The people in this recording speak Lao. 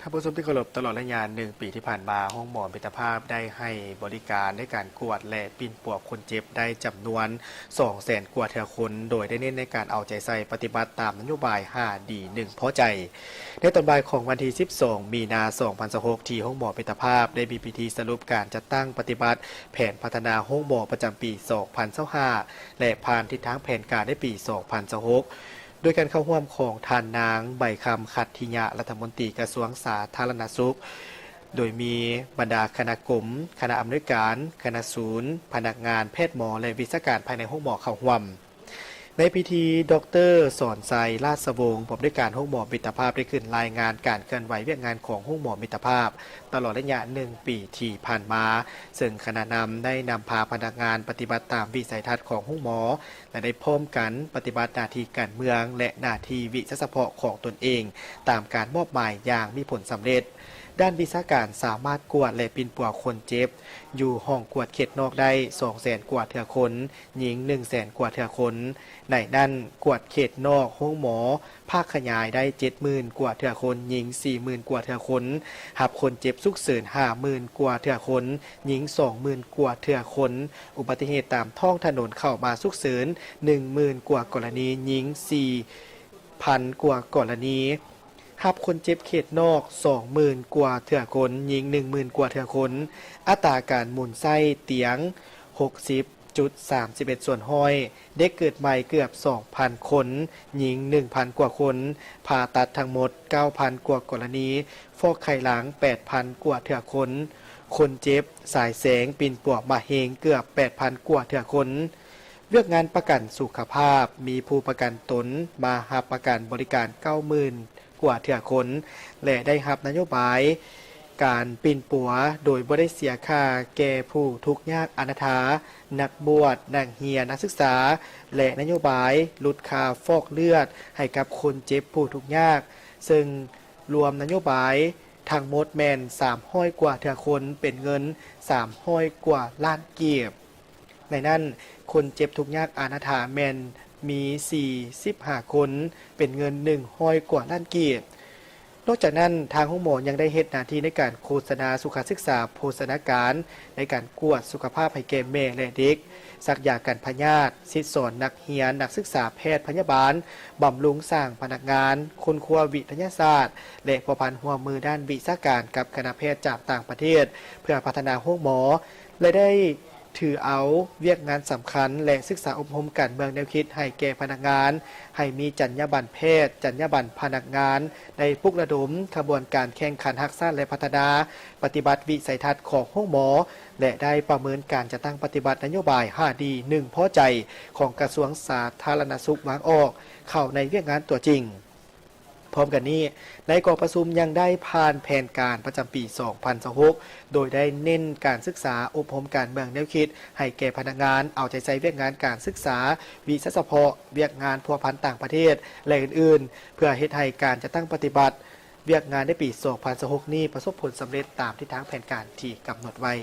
ທ່ານຜູ້ຊົມທີ່ເຄົາລົບ, ຕະຫຼອດໄລຍະໜຶ່ງປີທີ່ຜ່ານມາ, ໂຮງໝໍມິດຕະພາບໄດ້ໃຫ້ບໍລິການໃນການກວດ ແລະ ປິ່ນປົວຄົນເຈັບໄດ້ຈຳນວນສອງແສນກວ່າເທື່ອຄົນ, ໂດຍໄດ້ເນັ້ນໃນການເອົາໃຈໃສ່ປະຕິບັດຕາມນະໂຍບາຍຫ້າດີໜຶ່ງພໍໃຈ. ໃນຕອນບ່າຍຂອງວັນທີສິບສອງ ມີນາ ສອງພັນຊາວຫົກ ທີ່ໂຮງໝໍມິດຕະພາບໄດ້ມີພິທີສະຫຼຸບການຈັດຕັ້ງປະຕິບັດແຜນພັດທະນາໂຮງໝໍປະຈຳປີສອງພັນຊາວຫ້າ ແລະ ຜ່ານທິດທາງແຜນການໃນປີສອງພັນຊາວຫົກ ໂດຍການເຂົ້າຮ່ວມຂອງທ່ານນາງ ໃບຄຳ ຂັດທິຍະ ລັດຖະມົນຕີກະຊວງສາທາລະນະສຸກ, ໂດຍມີບັນດາຄະນະກົມ, ຄະນະອຳນວຍການ, ຄະນະສູນ, ພະນັກງານ, ແພດໝໍ ແລະ ວິຊາການພາຍໃນໂຮງໝໍເຂົ້າຮ່ວມ. ໃນພິທີ, ດອກເຕີ ສອນໄຊ ລາດສະວົງ ຜູ້ອຳນວຍການໂຮງໝໍມິດຕະພາບ ໄດ້ຂຶ້ນລາຍງານການເຄື່ອນໄຫວວຽກງານຂອງໂຮງໝໍມິດຕະພາບ ຕະຫຼອດໄລຍະໜຶ່ງປີທີ່ຜ່ານມາ, ເຊິ່ງຄະນະນຳໄດ້ນຳພາພະນັກງານປະຕິບັດຕາມວິໄສທັດຂອງໂຮງໝໍ ແລະ ໄດ້ພ້ອມກັນປະຕິບັດໜ້າທີ່ການເມືອງ ແລະ ໜ້າທີ່ວິຊາສະເພາະຂອງຕົນເອງ ຕາມການມອບໝາຍຢ່າງມີຜົນສຳເລັດ. ດ້ານວິຊາການສາມາດກວດ ແລະ ປິ່ນປົວຄົນເຈັບຢູ່ຫ້ອງກວດເຂດນອກໄດ້ສອງແສນກວ່າເທື່ອຄົນ, ຍິງໜຶ່ງແສນກວ່າເທື່ອຄົນ. ໃນນັ້ນ, ກວດເຂດນອກໂຮງໝໍ ພາກຂະຫຍາຍໄດ້ເຈັດໝື່ນກວ່າເທື່ອຄົນ, ຍິງສີ່ໝື່ນກວ່າເທື່ອຄົນ, ຮັບຄົນເຈັບສຸກເສີນຫ້າໝື່ນກວ່າເທື່ອຄົນ, ຍິງສອງໝື່ນກວ່າເທື່ອຄົນ, ອຸບັດຕິເຫດຕາມທ້ອງຖະໜົນເຂົ້າມາສຸກເສີນໜຶ່ງໝື່ນກວ່າກໍລະນີ, ຍິງສີ່ພັນກວ່າກໍລະນີ, ຮັບຄົນເຈັບເຂດນອກສອງໝື່ນກວ່າເທື່ອຄົນ, ຍິງໜຶ່ງໝື່ນກວ່າເທື່ອຄົນ, ອັດຕາການໝູນໃຊ້ຕຽງຫົກສິບຈຸດສາມສິບເອັດສ່ວນຮ້ອຍ, ເດັກເກີດໃໝ່ເກືອບສອງພັນຄົນ, ຍິງໜຶ່ງພັນກວ່າຄົນ, ຜ່າຕັດທັງໝົດເກົ້າພັນກວ່າກໍລະນີ, ຟອກໄຂ່ຫຼັງແປດພັນກວ່າເທື່ອຄົນ, ຄົນເຈັບສາຍແສງປິ່ນປົວມະເຮັງເກືອບແປດພັນກວ່າເທື່ອຄົນ. ວຽກງານປະກັນສຸຂະພາບ, ມີຜູ້ປະກັນຕົນມາຮັບປະກັນບໍລິການເກົ້າໝື່ນກວ່າເທື່ອຄົນ ແລະ ໄດ້ຮັບນະໂຍບາຍການປິ່ນປົວໂດຍບໍ່ໄດ້ເສຍຄ່າແກ່ຜູ້ທຸກຍາກອະນາຖາ, ນັກບວດ, ນັກຮຽນ, ນັກສຶກສາ ແລະ ນະໂຍບາຍຫຼຸດຄ່າຟອກເລືອດໃຫ້ກັບຄົນເຈັບຜູ້ທຸກຍາກ, ເຊິ່ງລວມນະໂຍບາຍທັງໝົດແມ່ນສາມຮ້ອຍກວ່າເທື່ອຄົນ, ເປັນເງິນສາມຮ້ອຍກວ່າລ້ານກີບ. ໃນນັ້ນ, ຄົນເຈັບທຸກຍາກອະນາຖາແມ່ນມີສີ່ສິບຫ້າຄົນ, ເປັນເງິນໜຶ່ງຮ້ອຍກວ່າລ້ານກີບ. ນອກຈາກນັ້ນ, ທາງໂຮງໝໍຍັງໄດ້ເຮັດໜ້າທີ່ໃນການໂຄສະນາສຸຂະສຶກສາໂພຊະນາການ, ໃນການກວດສຸຂະພາບໃຫ້ແກ່ແມ່ ແລະ ເດັກ, ສັກຢາກັນພະຍາດ, ສິດສອນນັກຮຽນ, ນັກສຶກສາແພດ, ພະຍາບານ, ບຳລຸງສ້າງພະນັກງານ, ຄົ້ນຄວ້າວິທະຍາສາດ ແລະ ພົວພັນຮ່ວມມືດ້ານວິຊາການກັບຄະນະແພດຈາກຕ່າງປະເທດ ເພື່ອພັດທະນາໂຮງໝໍ ແລະ ໄດ້ຖືເອົາວຽກງານສຳຄັນ ແລະ ສຶກສາອົບຮົມການເມືອງແນວຄິດໃຫ້ແກ່ພະນັກງານ, ໃຫ້ມີຈັນຍາບັນແພດ, ຈັນຍາບັນພະນັກງານ, ໄດ້ປຸກລະດົມຂະບວນການແຂ່ງຂັນຮັກຊາດ ແລະ ພັດທະນາປະຕິບັດວິໄສທັດຂອງໂຮງໝໍ ແລະ ໄດ້ປະເມີນການຈັດຕັ້ງປະຕິບັດນະໂຍບາຍຫ້າດີໜຶ່ງພໍໃຈຂອງກະຊວງສາທາລະນະສຸກວາງອອກເຂົ້າໃນວຽກງານຕົວຈິງ. ພ້ອມກັນນີ້, ໃນກອງປະຊຸມຍັງໄດ້ຜ່ານແຜນການປະຈຳປີສອງພັນຊາວຫົກ ໂດຍໄດ້ເນັ້ນການສຶກສາອົບຮົມການເມືອງແນວຄິດໃຫ້ແກ່ພະນັກງານ, ເອົາໃຈໃສ່ວຽກງານການສຶກສາ, ວິຊາສະເພາະ, ວຽກງານພົວພັນຕ່າງປະເທດ ແລະ ອື່ນໆ ເພື່ອເຮັດໃຫ້ການຈັດຕັ້ງປະຕິບັດວຽກງານໃນປີສອງພັນຊາວຫົກນີ້ປະສົບຜົນສຳເລັດຕາມທິດທາງແຜນການທີ່ກຳນົດໄວ້.